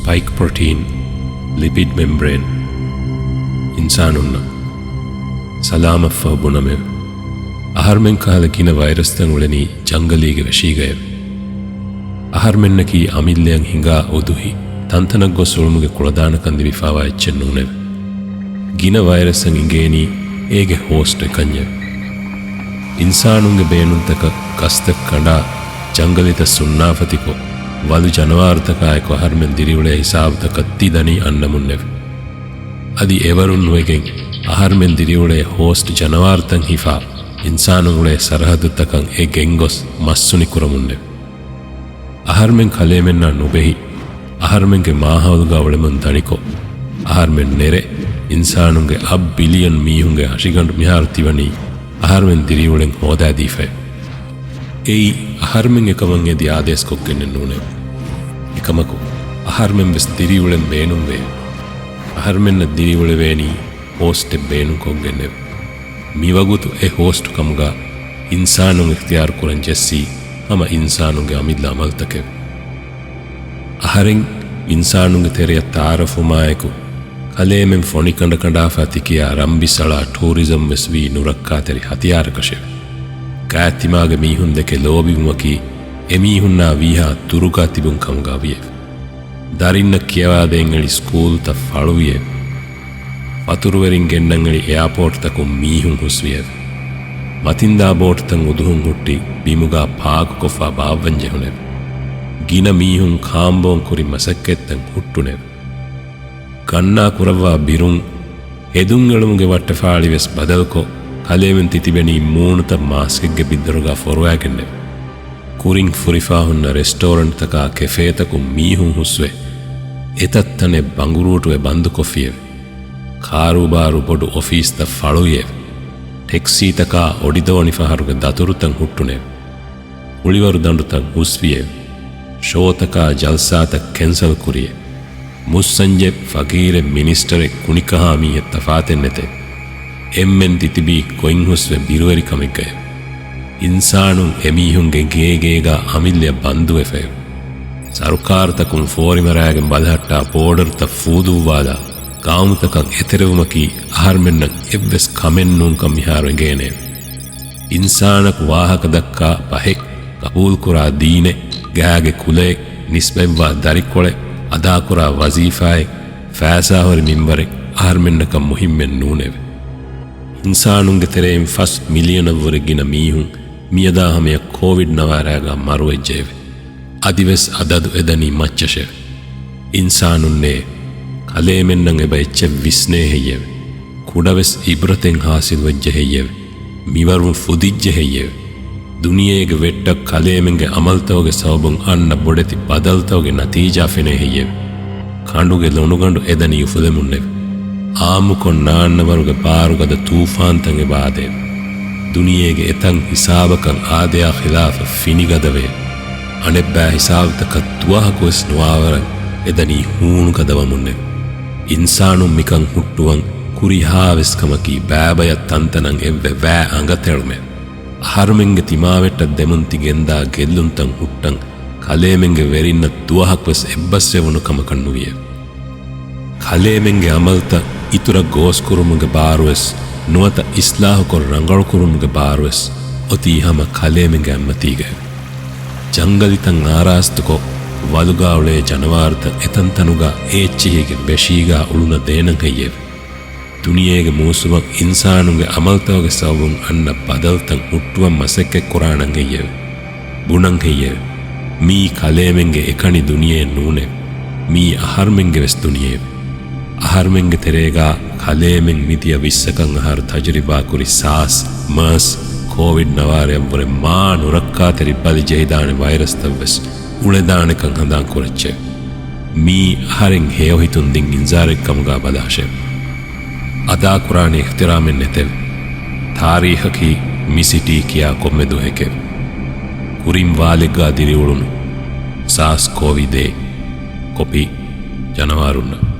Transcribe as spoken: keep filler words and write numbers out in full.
ސްޕައިކް ޕްރޮޓީން، ލިޕިޑް މެމްބްރޭން. އިންސާނުންނަށް ސަލާމަތްފަހު ބުނަމެވެ. އަހަރުމެން ކަހަލަ ގިނަ ވައިރަސްތައް އުޅެނީ ޖަންގަލީގެ ވެށީގައެވެ. އަހަރުމެންނަކީ އަމިއްލަޔަށް ހިނގާ އުދުހި ތަންތަނަށް ގޮސް އުޅުމުގެ ކުޅަދާނަކަން ލިބިފާވާ އެއްޗެއް ނޫނެވެ. ގިނަ ވައިރަސްއަށް އިނގޭނީ އޭގެ ހޯސްޓް އެކަންޏެވެ. އިންސާނުންގެ ބޭނުންތަކަށް ގަސްތައް ކަނޑާ، ޖަންގަލިތައް ސުންނާފަތިކޮށް، ވަލު ޖަނަވާރުތަކާއެކު އަހަރުމެން ދިރިއުޅޭ ހިސާބުތަކަށް ތި ދަނީ އަންނަމުންނެވެ. އަދި އެވަރުން ނުވެގެން އަހަރުމެން ދިރިއުޅޭ ހޯސްޓް ޖަނަވާރުތައް ހިފާ، އިންސާނުން އުޅޭ ސަރަހައްދުތަކަށް އެ ގެންގޮސް މައްސުނި ކުރަމުންނެވެ. އަހަރުމެން ކަލޭމެންނާ ނުބެހި، އަހަރުމެންގެ މާހައުލުގަ އުޅެމުން ދަނިކޮށް، އަހަރުމެން ނެރެ، އިންސާނުންގެ އަށް ބިލިއަން މީހުންގެ ހަށިގަނޑު މިހާރު ތިވަނީ އަހަރުމެން ދިރިއުޅެން ހޯދާދީފައެވެ. އެއީ އަހަރުމެން އެކަމަށް އެދި އާދޭސްކޮށްގެންނެއް ނޫނެވެ. އެކަމަކު، އަހަރުމެން ވެސް ދިރިއުޅެން ބޭނުންވެއެވެ. އަހަރުމެންނަށް ދިރިއުޅެވޭނީ ހޯސްޓެއް ބޭނުންކޮށްގެންނެވެ. މިވަގުތު އެ ހޯސްޓް ކަމުގަ އިންސާނުން އިޚްތިޔާރު ކުރަން ޖެއްސީ ހަމަ އިންސާނުންގެ އަމިއްލަ އަމަލުތަކެވެ. އަހަރެން އިންސާނުންގެ ތެރެއަށް ތައާރަފްވުމާއެކު، ކަލޭމެން ފޮނި ކަނޑަކަނޑާފަ ތިކިޔާ ރަންބިސަޅާ ޓޫރިޒަމް ވެސް ވީ ނުރައްކާތެރި ހަތިޔާރަކަށެވެ. ގާތްތިމާގެ މީހުންދެކެ ލޯބިވުމަކީ އެމީހުންނާ ވީހާ ދުރުގަ ތިބުން ކަމުގަ ވިއެވެ. ދަރިންނަށް ކިޔަވާދޭން އެޅި ސްކޫލްތައް ފަޅުވިއެވެ. ފަތުރުވެރިން ގެންނަން އެޅި އެއާޕޯޓްތަކުން މީހުން ހުސްވިއެވެ. މަތިންދާ ބޯޓުތައް އުދުހުން ހުއްޓި ބިމުގަ ޕާކުކޮށްފަ ބާއްވަން ޖެހުނެވެ. ގިނަ މީހުން ކާންބޯން ކުރި މަސައްކަތްތައް ހުއްޓުނެވެ. ގަންނާ ކުރައްވާ ބިރުން ހެދުން އެޅުމުގެ ވައްޓަފާޅި ވެސް ބަދަލުކޮށް، ކަލޭމެން ތިތިބެނީ މޫނުތައް މާސްކެއްގެ ބިއްދަރުގަ ފޮރުވާގެންނެވެ. ކުރިން ފުރިފާ ހުންނަ ރެސްޓޯރެންޓްތަކާ ކެފޭތަކުން މީހުން ހުސްވެ، އެތައް ތަނެއް ބަނގުރޫޓުވެ ބަންދުކޮށްފިއެވެ. ކާރޫބާރު ބޮޑު އޮފީސްތައް ފަޅުވިއެވެ. ޓެކްސީތަކާ އޮޑިދޯނި ފަހަރުގެ ދަތުރުތައް ހުއްޓުނެވެ. ކުޅިވަރު ދަނޑުތައް ހުސްވިއެވެ. ޝޯތަކާ ޖަލްސާތައް ކެންސަލް ކުރިއެވެ. މުއްސަންޖެއް، ފަގީރެއް، މިނިސްޓަރެއް، ކުނިކަހާ މީހެއް ތަފާތެއް ނެތެވެ. އެންމެން ތިތިބީ ގޮތް ހުސްވެ ބިރުވެރިކަމެއްގައެވެ. އިންސާނުން އެމީހުންގެ ގޭގޭގަ އަމިއްލަޔަށް ބަންދުވެފައެވެ. ސަރުކާރުތަކުން ފޯރިމަރާގެން ބަލަހައްޓާ ބޯޑަރުތައް ފޫދުއްވާލާ، ގައުމުތަކަށް އެތެރެވުމަކީ އަހަރުމެންނަށް އެއްވެސް ކަމެއް ނޫންކަން މިހާރު އެނގޭނެއެވެ. އިންސާނަކު ވާހަކަ ދައްކާ ފަހެއް، ގަބޫލުކުރާ ދީނެއް، ގާގެ ކުލައެއް، ނިސްބަތްވާ ދަރިކޮޅެއް، އަދާކުރާ ވަޒީފާއެއް، ފައިސާހުރި މިންވަރެއް އަހަރުމެންނަކަށް މުހިއްމެއް ނޫނެވެ. އިންސާނުންގެ ތެރެއިން ފަސް މިލިއަނަށްވުރެ ގިނަ މީހުން މިއަދާ ހަމަޔަށް ކޯވިޑް ނަވާރައިގަ މަރުވެއްޖެއެވެ. އަދިވެސް އަދަދު އެދަނީ މައްޗަށެވެ. އިންސާނުންނޭ، ކަލޭމެންނަށް އެބަ އެއްޗެއް ވިސްނޭ ހެއްޔެވެ؟ ކުޑަވެސް އިބްރަތެއް ހާސިލްވެއްޖެ ހެއްޔެވެ؟ މިވަރުން ފުދިއްޖެ ހެއްޔެވެ؟ ދުނިޔޭގެ ވެއްޓަށް ކަލޭމެންގެ އަމަލްތަކުގެ ސަބަބުން އަންނަ ބޮޑެތި ބަދަލުތަކުގެ ނަތީޖާ ފެނޭ ހެއްޔެވެ؟ ކަނޑުގެ ލޮނުގަނޑު އެދަނީ އުފުލެމުންނެވެ. އާއްމުކޮށް ނާންނަވަރުގެ ބާރުގަދަ ތޫފާންތައް އެބަ އާދޭ. ދުނިޔޭގެ އެތައް ހިސާބަކަށް އާދަޔާ ޚިލާފަށް ފިނިގަދަވޭ. އަނެއްބައި ހިސާބުތަކަށް ދުވަހަކުވެސް ނުވާވަރަށް އެދަނީ ހޫނުގަދަވަމުންނެވެ. އިންސާނުން މިކަން ހުއްޓުވަން ކުރިހާވެސް ކަމަކީ ބައިބަޔަށް ތަންތަނަށް އެއްވެ ވައި އަނގަތެޅުމެވެ. އަހަރުމެންގެ ތިމާވެއްޓަށް ދެމުން ތި ގެންދާ ގެއްލުންތައް ހުއްޓަން ކަލޭމެންގެ ވެރިންނަށް ދުވަހަކުވެސް އެއްބަސްވެވުނު ކަމަކަށް ނުވިއެވެ. ކަލޭމެންގެ އަމަލްތައް އިތުރަށް ގޯސްކުރުމުގެ ބާރުވެސް، ނުވަތަ އިސްލާހުކޮށް ރަނގަޅުކުރުމުގެ ބާރުވެސް އޮތީ ހަމަ ކަލޭމެންގެ އަތްމަތީގައެވެ. ޖަންގަލިތައް އާރާސްތުކޮށް، ވަލުގާ އުޅޭ ޖަނަވާރުތައް އެތަންތަނުގާ އެ އެއްޗިހީގެ ވެށީގާ އުޅުނަ ދޭނަން ހެއްޔެވެ؟ ދުނިޔޭގެ މޫސުމަށް އިންސާނުންގެ އަމަލްތަކުގެ ސަބަބުން އަންނަ ބަދަލުތައް ހުއްޓުވަން މަސައްކަތްކުރާނަން ހެއްޔެވެ؟ ބުނަން ހެއްޔެވެ؟ މީ ކަލޭމެންގެ އެކަނި ދުނިޔެއެއް ނޫނެވެ. މީ އަހަރުމެންގެ ވެސް ދުނިޔެއެވެ. އަހަރުމެންގެ ތެރޭގާ ކަލޭމެން މިދިޔަ ވިއްސަކަށް އަހަރު ތަޖުރިބާކުރި ސާސް، މާސް، ކޯވިޑް ނަވާރައަށްވުރެ މާ ނުރައްކާތެރި ބަލި ޖެހިދާނެ ވައިރަސްތައްވެސް އުޅެދާނެކަން ހަނދާން ކުރައްޗެވެ. މީ އަހަރެން ހެޔޮހިތުން ދިން އިންޒާރެއް ކަމުގާ ބަލާށެވެ. އަދާކުރާނެ އިޙްތިރާމެއް ނެތެވެ. ތާރީޚަކީ މި ސިޓީ ކިޔާ ކޮންމެ ދުވަހެކެވެ. ކުރިން ވާލެއްގާ ދިރިއުޅުނު ސާސް ކޯވި ދޭ ކޮޕީ ޖަނަވާރުންނަށް.